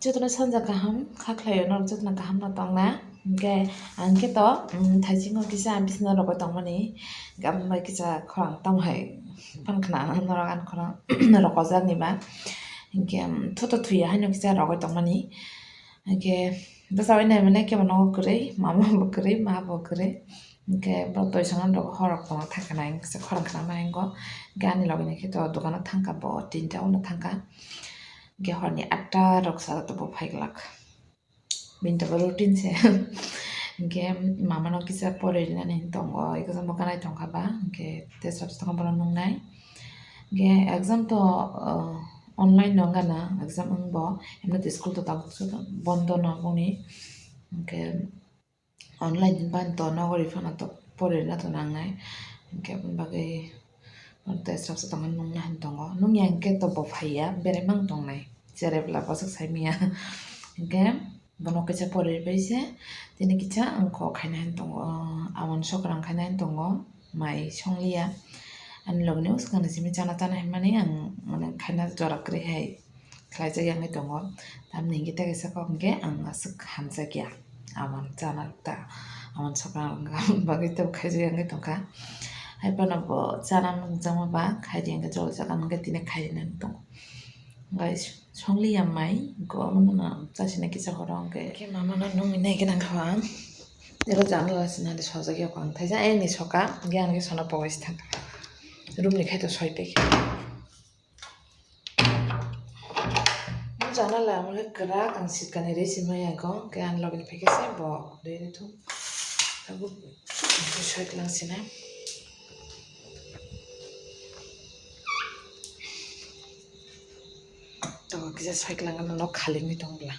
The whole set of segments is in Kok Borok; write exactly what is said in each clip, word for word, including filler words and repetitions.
Jotono sanja kaham, kha khlaio norok jotono kaham no tongna. Hwnkhe ang khe to, um, thaisingo kisa bisna rogwi tongmani. Hwnkhe amo bai kisa khorang tamo hai phan khna norok ani khorang rokojakni ba. Hwnkhe, um, thoto thuya haino kisa rogwi tongmani. Hwnkhe bwsai naimani kebo nogo kwrwi, mama bo kwrwi, ma bo kwrwi. Hwnkhe bo toisongo norok horok tongna thangkha nai, hwnkhe khorang khna nai wngkha. Hwnkhe ani logini khe to dogano thangkha bo, tinta uno thangkha. Hwnkhe horni atta rok sara to bo phaiglak. Bini to bo routine se. Hwnkhe mama no kisa pori rinani hinwi tongo, exam bo kanai tongkha ba, hwnkhe tei sab tongkha bono nungnai. Hwnkhe exam to, uh, online no wngkha na, exam wngbo, emno to school to tabuk se bondo no boni. Hwnkhe online hinba to nogo ri phano to pori rwna to nangnai. Hwnkhe aboni bagwi tei sab se tongmani nungya hinwi tongo. Nungya hwnkhe to bo phaiya, berai mang tongnai. Cherai bwla bwswk sai manya. Hwnkhe bono kisa pori bai se, tini kisa ang kok khaina hinwi tongo, awan sokrang khaina hinwi tongo, mai songliya. Ani logoni bwskango simi chana chana hinmani ang mane khaina jora kwrwi hai khlaijak ya wngwi tongo. Tamni hwnkhe tei kaisa kok hwnkhe ang aswk hamjakya. Awan chana ta, awan sokrang bagwi tei khaijak ya wngwi tongkha. Hai phano bo chana muchungma ba khaidi hwnkhe jora jaga hwnkhe tini khaina hinwi tongo. Guys, songliya mai, go mano na chasina kisa horo hwnkhe. Khe mama no nungwi nai gwnang kha ang. Ero janala sina de sojak ya kho ang thaisa, ani soka, hwnkhe ang khe sona pogwi se thangkha. Room ni khai to soi pai khe. Janala amo khe kwrak, ang sitkani rwi se maya kho, hwnkhe ani logini phaikhe se bo rwi rw thung. Abo soi kwlang sina. To kisa soi kwlang no nok khali wngwi tong bwla.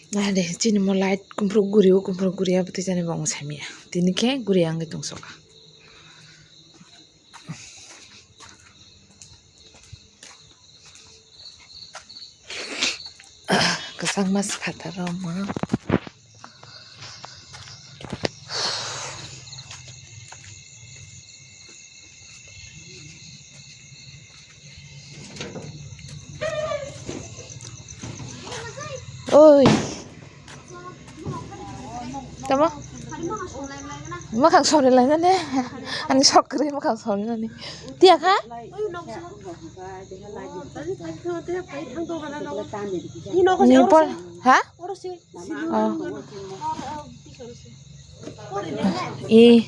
Nade chini mo light kumphuru guri o, kumphuru guri abo tei jani bo ang samya. Tini khe guri ang tong soka. Kwchangma swphatarok ma. Oi. Tamo? Mwkhang sori lainani. Ani sok kwrwi mwkhang sori nani. Tiya kha? Ni por, ha? Oh. I.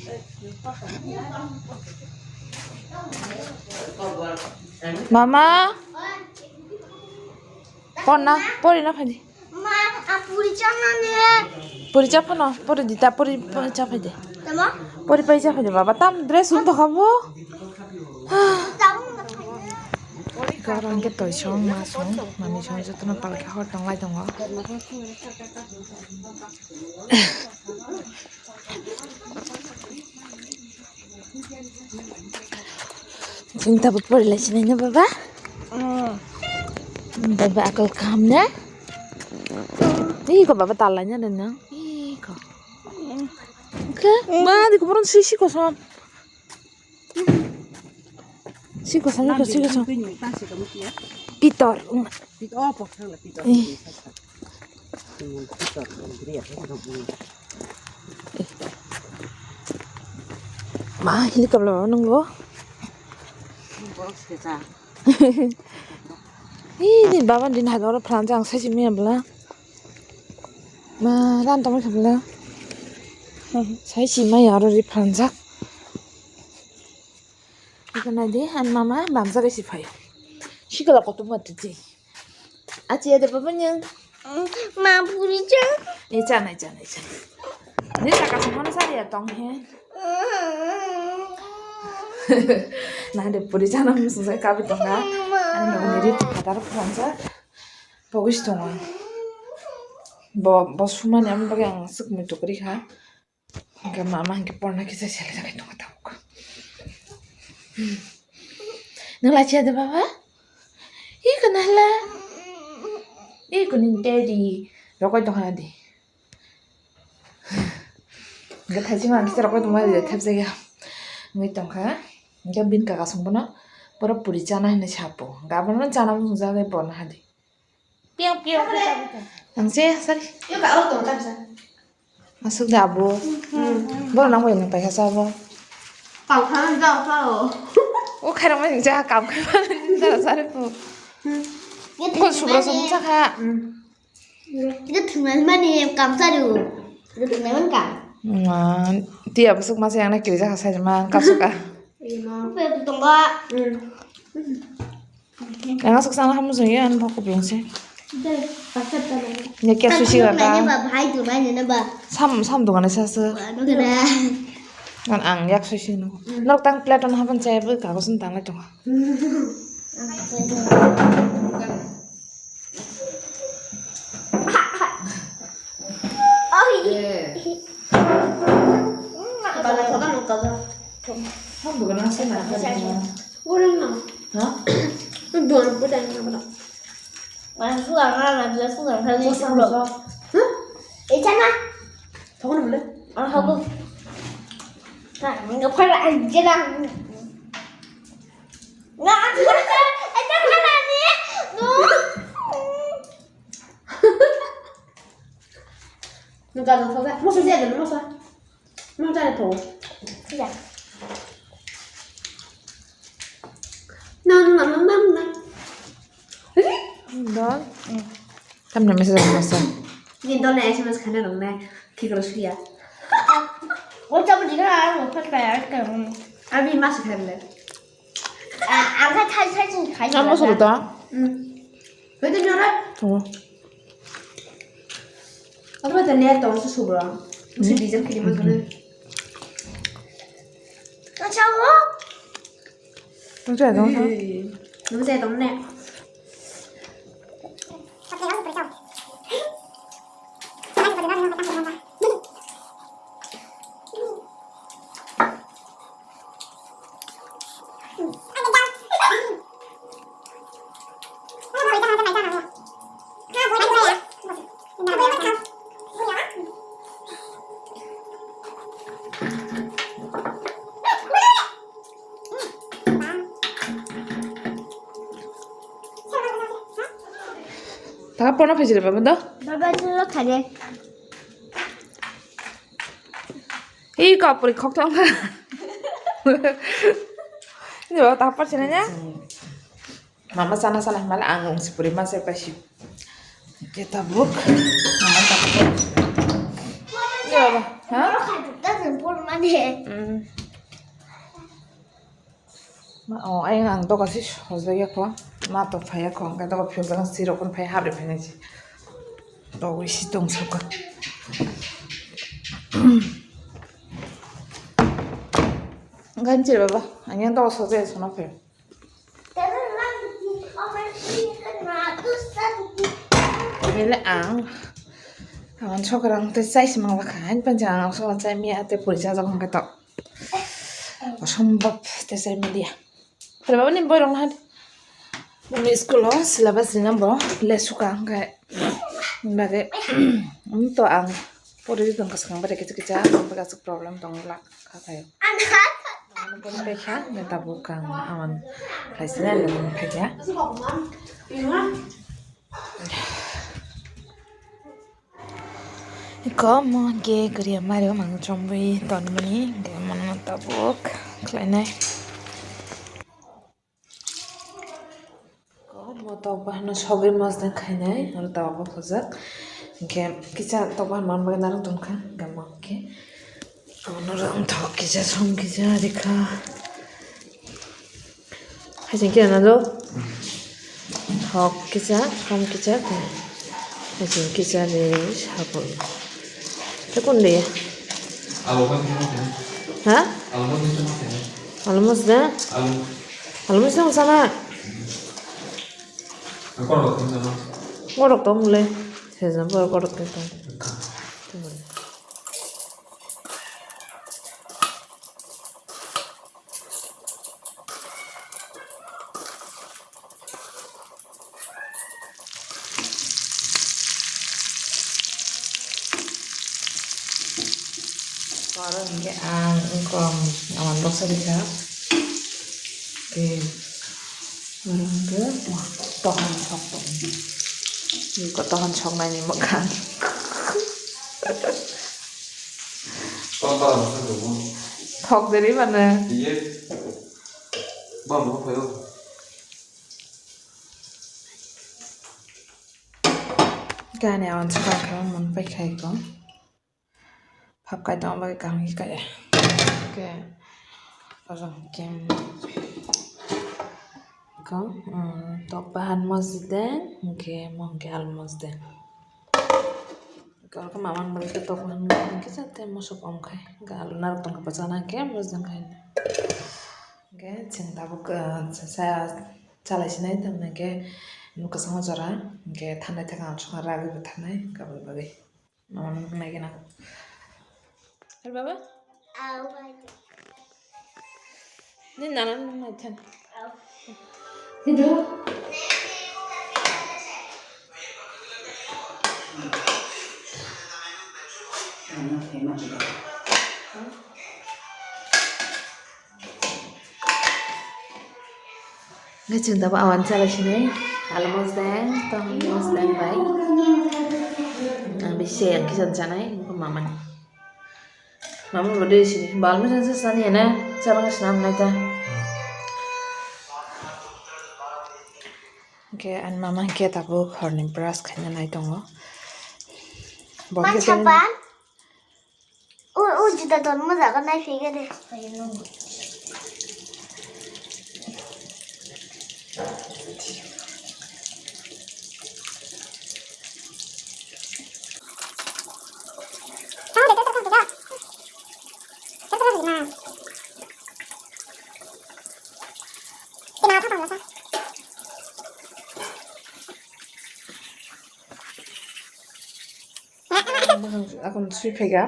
Mama. Porna, porina phadi. Puri cha phano, puri dita, puri, puri cha phai de. Puri pai cha phai de, baba, tam dress un to khabo. Kar ang ke toi song, ma song, mami song, joto no pal khe hor tong lai tongo. Chwng tabuk pori lai sinai na baba? Baba akal kaham na? Iko baba tal lai na nang? Iko. Ke? Ma di ko boron si si ko som. Si ko som, si ko som. Pitor. Pitor. Ma, hili kabla baba nung bo? Ih, ni baba din hai oro pran jang sai simi abla. Ma, ran tong kabla. Sai simi aro ri pran jak. Iko nai di, an mama bamsa bai si phai. Sikala kotor ma titi. Achi ada baba nyang. Ma puri cha. Eh, cha nai, cha nai, cha. Ni saka sumana sari ya tong he. Na de puri cha na musung sai kabi tong ha. Ani ni ri phatar phansa. Pogis tong ha. Bo, bo sumani am bagi ang suk muitu kri kha. Hingke mama hingke porna kisa sele jagai tongo tabuk. Nung lachiya de baba? Iko nahla? Iko ni daddy. Rokoi tongkha di. Hingke thaisima ang kisa rokoi tongma ride thepjak ya. Wngwi tongkha. Hingke bini kaka song bono borok puri chana hinwi sapo. Hingke abono chana muchungjak tei borno hadi. Piang, piang, piang. Ang se sari. Yo ka auto ta sa. Masuk da abo. Borok nang bai nang paikha sa abo. Pang kha jao sa o. O khairok mai ja kam khai ma jara sari po. Ko subra song sa kha. Kita thumai mani kam sa ru. Kita thumai man kam. Ma, ti abo suk ma se yang na kiri ja kha sa ma ka suka. Pe tongba. Ang aswk sana hamu jeng ya, ang bokol beng se. Deh, paket ta nang. Ya kya sushi ga ta. Nang ba bhai tu nang na ba. Sam, sam dogana sa sa. Ano kena. Ngan ang yak sushi no. Nok tang plate on hapan chai bu kagos tang lai tonga. Oi. Bala thoda nok ta. Ham dogana sa na. Orang na. Ha? Duan pun dah ni apa? Mana suka mana dia suka kali. Hah? Eh, sana. Tahu mana boleh? Ah, aku. Nah, enggak pernah aja lah. Nggak, aku rasa, eh, jangan, Ani. Duh. Nggak ada, nggak ada. Mau kerja ada, mau sa. Mau cari tahu. Iya. Nam, nam, nam, nam, nam. Don. Tam na message masa. Ni don na S M S khana rong na. Kikro suya. What's up, Dina? What's up, man? Abi mas khana. Ang kha thai thai sing khai. Ang bosok ta. Hmm. Betul nyora. Oh. Apa tanya tahu susubra? Mesti bijak kiri mana? Kacau. Nung chaya tong sa? Nung chaya tong ne? Taka pono phaisiri baba do? Baba silo khade. Hi kapri khok thong kha. Ni baba taka par sini nya. Mama sana sana himala ang ung sipuri ma se pasi. Kita buk. Mama taka par. Ni baba, ha? Baba khade ta sempur mane. Hmm. Ma, o, ayang ang doga si sojak ya kho. Ma to phai ya kho, hingke doga phiyok jang sirok phai habri phai nai si. Doga si tong suka. Ganchi baba, ayang doga sojak ya sona phai. Bele ang, ang sokrang te chai si mang lakha, ang panjang ang sokrang chai mi ate puri cha jok hingke to. Osombhob, te chai media. Pore baba ni boirok no hadi. Bini school o syllabus rina bo le suka hingke. Bage, um, to ang pore di tong kaskang bade kicha kicha, ang bage aswk problem tong lak kha khayo. Ang pore bai kha, ne tabuk ang aman khlai sina le phai kha. Iko mo hingke kwrwi mari o mang chomwi tonmani hingke mono tabuk khlainai. Ko mo tok bahano sogwi mosdeng khainai oro tabuk bo khojak hingke kisa tok bahan man bagwi narwk tongkha hingke mo hingke. Abono rwng thok kisa, som kisa rikha. Haiching kisa na do? Thok kisa, som kisa, haiching kisa ni sabun. Te kun de? Alo kan kisa na? Ha? Alo kan kisa na? Alo mas da? Alo. Alo mas da sana? Ang korok tong sana. Korok tong le. Sejam korok tong. Hingke ang wngkha, ang bwsa rikha. Tei oro hingke tohan sok tong. Iko tohan sok nai ni mwkhang. Thok deri mane. Gani ang sakha mon pai khai ko. Phap kai tong bai kaham khe kai. Ke oro hingke ko, um, tok bahan mosdeng, hingke mo hingke alu mosdeng. Hingke oro khe mama ni bagwi khe tok bahan mosdeng khe jate mosok om khai. Hingke alu narok tong khe bwchana hingke mosdeng khai. Hingke chwng tabuk, uh, cha, cha, chalai sinai tamni hingke nuk kwchangma jora hingke thanai thangka ang songha ragwi bo thanai hingke aboni bagwi. Mama nung nai gana. Hel baba? Au, bai. Ni nana nung nai than. Au. Hidu. Nana thema juga. Hingke chwng tabuk awan chalai sinai, alu mosdeng, tohon mosdeng bai. Ang bisi ang kisa chanai, wngkha mama ni. Mama bo dui sini, bal mesa se sani ene, chala nang sinam nai ta. Hingke ani mama hingke tabuk horni brush khaina nai tongo. Bo hingke tei O, o, juda don mo jaga nai phege de. Makhang akon sui phaikha,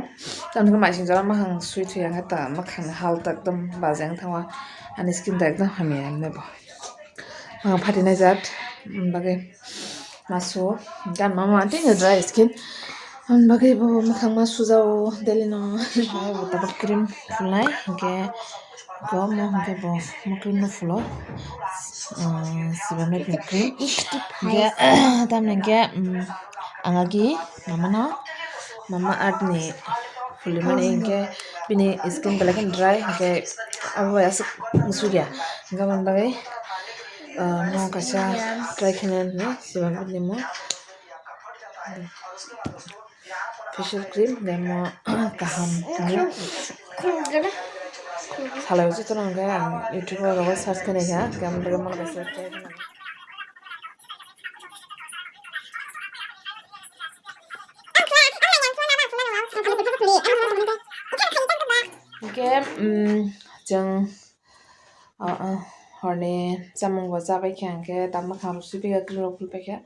tamni hwnkhe maising jora makhang sui thwi ang khe ta makhang ni hal ta ekdom baja wng thangma, ani skin ta ekdom hamya wng bo. Makhang phatinai jat, bagwi ma su, gan ma ma tei dry skin, aboni bagwi bo makhang ma sujao daily no, bo tabuk cream phulnai, hwnkhe. Ko mo hwnkhe bo mo cream no phulo, ah, siba maping cream. Hwnkhe tamni hwnkhe, mm, ang agi mama no, mama art ni phulimani hwnkhe bini skin belai kheno dry hwnkhe abo bai aswk musuya. Hwnkhe aboni bagwi, ah, mo kaisa try khaina hinwi siba maping ni mo. Facial cream, then mo kaham ni. Salai o joto no hwnkhe ang YouTube o rogo search khe naikha, hwnkhe ang bagwi mano kaisa try khe naikha. Hwnkhe, mm, chwng, ah, ah, horni chamung bo chabai kha, hwnkhe tabuk makhang rok sui paikha, cream rok phul paikha,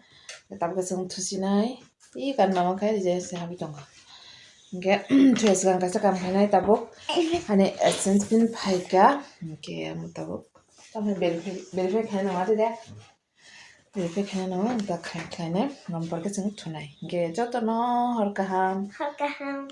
tabuk chwng thusinai. Ih, kan mama khai rija se habwi tongkha. Hingke, thwi swkang kaisa kam khainai tabuk. Ani essence pin phaikha. Hingke, amo tabuk. Tamo verify, verify khainai nangma de. Verify khainai nangma, da khai, khainai. Ngam porke chwng thunai. Hingke, jotono hor kaham. Hor kaham.